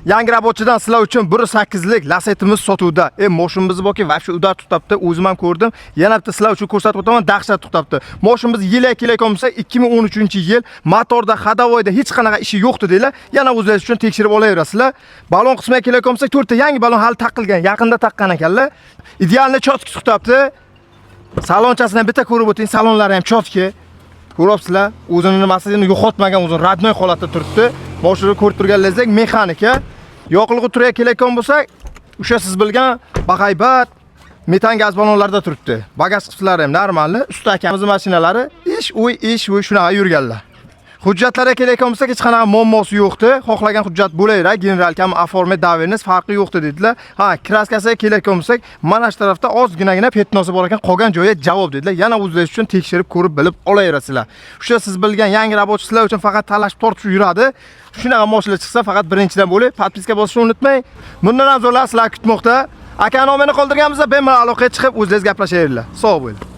Yangi рабочий dan sizlar uchun 1.8lik Lacetti'miz sotuvda. Moshinamiz borki, вообще удар to'xtabdi. O'zim ham ko'rdim. Yana bitta sizlar uchun ko'rsatib o'taman, dahshat to'xtabdi. Moshinamiz yili kelayotgan bo'lsa, 2013-yil, motorda, ходовой da hech qanaqa ishi yo'qdi deylar. Yana o'zlaringiz uchun tekshirib olaverasizlar. Balon qismiga kelayotgan bo'lsak, 4 ta yangi balon hali taqilgan, yaqinda taqqan ekanlar. Идеальный, чётко to'xtabdi. Salonchasidan bitta ko'rib o'ting, salonlari ham чётко. Ko'ryapsizlar, o'zini nimasini yo'qotmagan, o'zini родной holatda turibdi. Mashina ko'rib turganlaringizdek mexanika. Yoqilg'i turiga kelayotgan bo'lsak, o'sha siz bilgan bahaybat metan gaz ballonlarda turibdi. Bagaj qismlari ham нормальный. Usta akamiz mashinalari ish, uy, ish, uy shunaqa yurganlar. Hujjatlarga kelayotgan bo'lsak, hech qanaqa muammosi yo'qdi. Xohlagan hujjat bo'laveradi, генералка mi, оформить доверенность farqi yo'qdi dedilar. Ha, краска siga kelayotgan bo'lsak, mana shu tarafda ozginagina пятно si bor ekan, qolgan joyi javob dedilar. Yana o'zlaringiz uchun tekshirib ko'rib bilib olaverasizlar. O'sha siz bilgan yangi рабочий sizlar uchun faqat talashib tortishib yuradi. Shunaqa mashina chiqsa, faqat birinchidan bo'lib подписка bosishni unutmang. Bundan ham zo'rlar sizlar kutmoqda. Aka nomerini qoldirganmiz, bemalol aloqaga chiqib o'zlaringiz gaplashaveringlar. Sog' bo'ling.